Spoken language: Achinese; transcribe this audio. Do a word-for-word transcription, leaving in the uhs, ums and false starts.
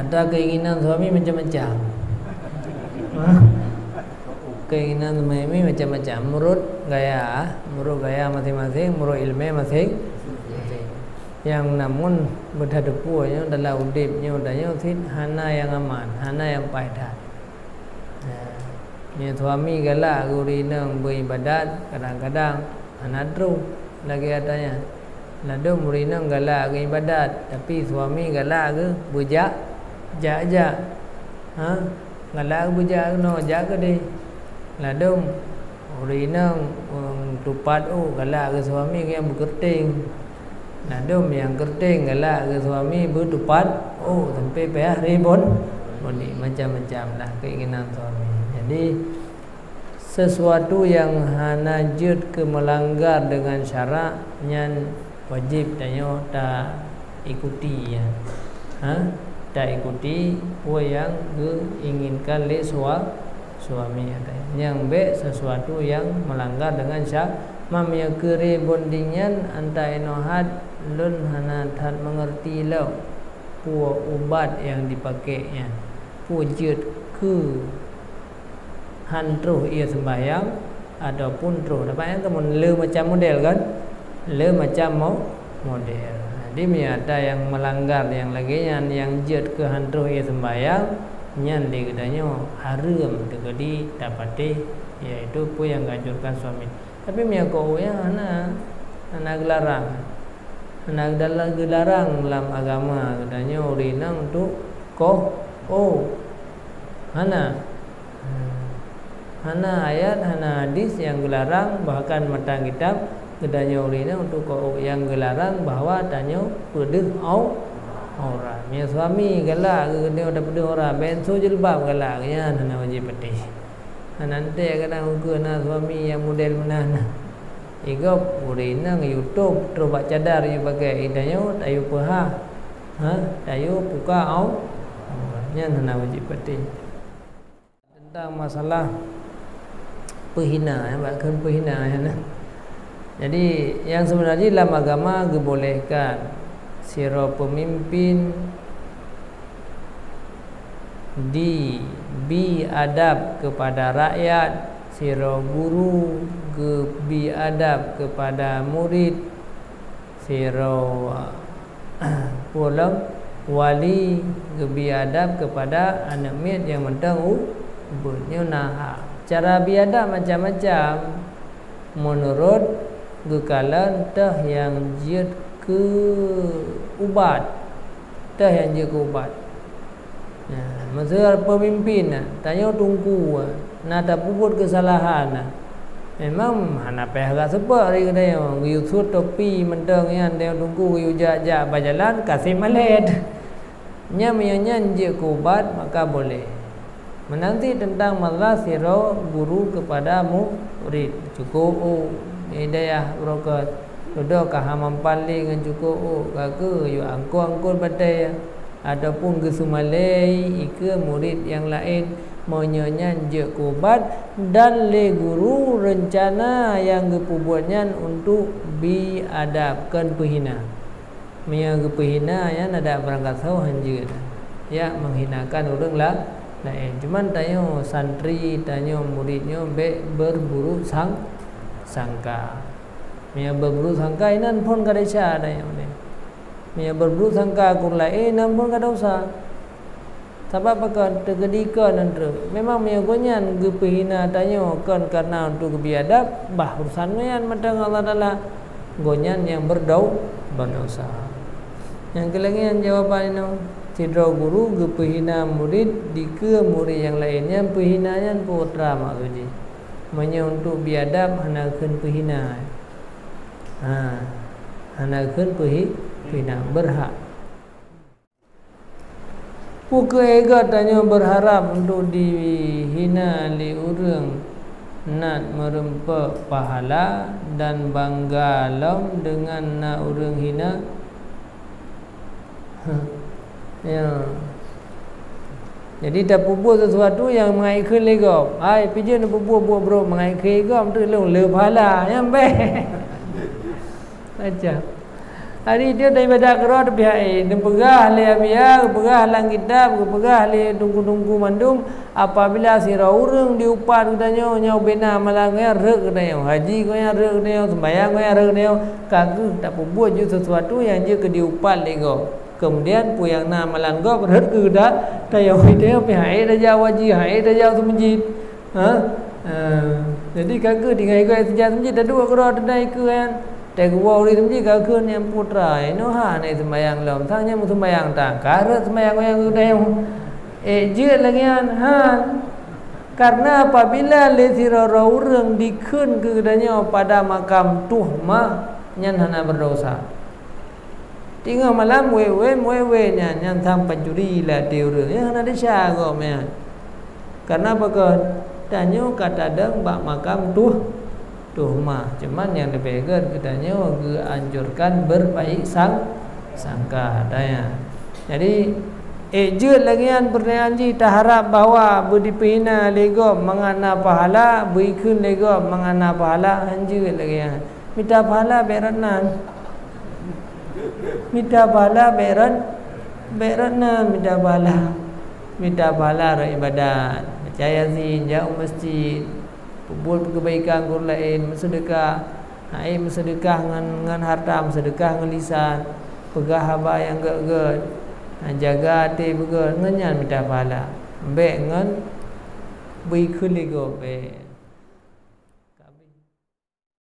Ada keinginan suami macam-macam. Keinginan suami macam-macam. Menurut gaya, menurut gaya masing-masing, menurut ilmu masing-masing. Nyang namun beutateupeue nyoe dalam udeb nyoe dan nyoe cit hana nyang aman, hana nyang paih that. Nah, nyoe suami galak geuh ureueng inong beuibadat, kadang-kadang hana troh lagée ata nyan. Ladôm ureueng inong galak geuh ibadat, tapi suami galak geuh beujak, jak-jak. Ha? Galak geuh beujak keunoe, jak keudeh. Ladôm ureueng inong, ureueng tupat ôk galak geuh suami nyang beukeureuténg. Ladôm nyang keureuténg galak geuh suami beutupat ôk sampai payah ribon, boni macam-macam lah keinginan suami. Jadi, sesuatu nyang hana jeuet keu meulanggar deungon syarak, nyan wajéb tanyoe taikuti, ya. Ha? Taikuti peue nyang geuinginkan lé sua-, suami, ya. Nyang bék sesuatu nyang meulanggar deungon sya-, mam nyang keu rebonding nyan anta inoe hat lôn hana that meungeurti lom peue ubat nyang dipaké nyan. Peue jeuet keu han troh ie seumbahyang ataupun troh. Dapat nyang kamoe le macam model kan? Le macam mo-, model. Jadi, meunyoe ata nyang meulanggar nyang lagée nyan, nyang jeuet keu han troh ie seumbahyang, nyan lé geutanyoe hareuem teukeudi tapatéh, yaitu peue nyang geuanjurkan suami. Tapi meunyoe keu ureueng hana, hana geularang. Hana geularang lam agama geutanyoe ureueng inong untuk koh ôk. Hana. Hana ayat, hana hadis nyang geularang, bahkan matan kitab geutanyoe ureueng inong untuk koh ôk nyang geularang bahwa tanyoe peudeuh au-, aurat. Meunyoe suami galak geutanyoe tapeudeuh aurat, bèk sôk jilbab galak, nyan hana wajéb patéh. Hana teuntèe kadang ukeue na suami nyang model meunan. Igob ureueng inong YouTube trok bak cadar yue pakai, i tanyoe tayue peuhah. Ha, tayue puka au-, aurat. Nyan hana wajéb patéh. Tentang masalah peuhina, ya, bak kheun peuhina, ya, nah. Jadi, nyang seubeuna jih lam agama geubolehkan sidroe peumimpin di bi adab keupada rakyat, sidroe guru geubi adab keupada murit, sidroe, peue lom, wali geubi adab keupada aneuk miet nyang mantong u-, ubit. Nyoe na hak. Cara bi adab macam-macam. Meunurot geukalon teuh nyang jeuet keu ubat. Teuh nyang jeuet keu ubat. Nah, meuseu peumimpin na, tanyoe teungku, na tapeubuet keusalahan na. Memang hana payah gak seupôt lé geutanyoe, geuyue sut topi mantong nyan, tanyoe teungku geuyue jak-jak bak jalan, ka sép malèe. Nyan meunyoe nyan jeuet keu ubat, maka boleh. Meunan cit teuntang masalah sidroe guru keupada murit, cukôp ôk, hidayah barokot. Dudoe ka hana mampan lé ngon cukôp ôk, ka keuh yue angkot-angkot batèe, ataupun geuseumalèe ikeue murit nyang laén, meunyoe nyan jeuet keu ubat, dan lé guru reuncana nyang geupeubuet nyan untuk bi adab, kon peuhina. Meunyoe geupeuhina, nyan adak beurangkasoe hanjeuet, ya, menghinakan ureueng la-, laén. Cuman tanyoe santri, tanyoe murit nyoe bèk beurburuk sang-, sangka. Meunyoe beurburuk sangka, inan phon ka desya tanyoe nyoe. Meunyoe beurburuk sangka keu ureueng laén, inan phon ka desya. Sabab pakon? Teukeudi kon nyan treuk. Memang meunyoe gobnyan geupeuhina tanyoe kon kareuna untuk geubi adab, bah urusan nyan mantong Allah Taala. Gobnyan nyang beurdau-, beurdosa. Nyang keulhèe nyan jawaban inoe, sidroe guru geupeuhina murit dikeue murit nyang laén. Nyan peuhina nyan peue atra maksud jih? Meunyoe untuk bi adab hana kheun peuhina. Ha, hana kheun peuhi-, peuhina, beurhak. Peu kheueh gata nyoe beurharab untuk dihina lé ureuëng, nat meurumpok pahala dan bangga lom deungon na ureuëng hina? Ya. Jadi, tapeubuet sesuatu nyang mangat ikheun lé gob. Hai, pijeuen peubuet buet brok mangat ikheun lé gob, teuk lôn le pahala. Nyan bèk. Macam. Hari dia daripada keudroe teupihak, eh, neupeugah lé Abiya, geupeugah lam kitab, geupeugah lé teungku-teungku mandum, apabila sidroe ureuëng diupat geutanyoe nyang bina amalan geutanyoe rhot geutanyoe, haji geutanyoe rhot geutanyoe, sembahyang geutanyoe rhot geutanyoe, ka kheueh tapeubuet jeuet sesuatu nyang jeuet keu diupat lé gob. Kemudian peue nyang na amalan gob rhot keu geutanyoe, geutanyoe pih han ék tajak haji, han ék tajak u meuseujid. Ha? Ha. Jadi ka kheueh tinggai gob sijak meuseujid, taduek keudroe teunai keu nyan. Teuguwa ureuëng meuseujid ka kheueh nyan putra, inoe hana sembahyang lom, sang nyan meusembahyang tan. Ka rhot sembahyang nyang geutanyoe. Eh, jeuet lagée nyan, han. Karena apabila lé sidroe ureuëng dikheun keu geutanyoe pada makam tuhmah, nyan hana berdosa. Teungoh malam wék-wék, wék-wék nyan, nyan sang pancuri lam até ureuëng. Nyan hana desya gob nyan. Karena pakon? Tanyoe ka tadong bak makam tuh, tuhmah. Cuman nyang leubeh gét geutanyoe geuanjurkan berbaik sang-, sangka. Tanya. Jadi, eh, jeuet lagée nyan pertanyaan jih, taharap bahwa beudipeuhina lé gob mangat na pahala, beukheun lé gob mangat na pahala, han jeuet lagée nyan. Mita pahala bék rot nan. Mita pahala bék rot, bék rot nan mita pahala. Mita pahala rot ibadat. Baca Yasin, jak u meuseujid, peubuet keubaikan keu ureuëng laén, meuseudeukah. Hai meuseudeukah ngon, ngon hareuta, meuseudeukah ngon lisan. Peugah haba nyang gét-gét. Ha, jaga até beugét, ngon nyan mita pahala. Bék ngon beukheun lé gob, bék.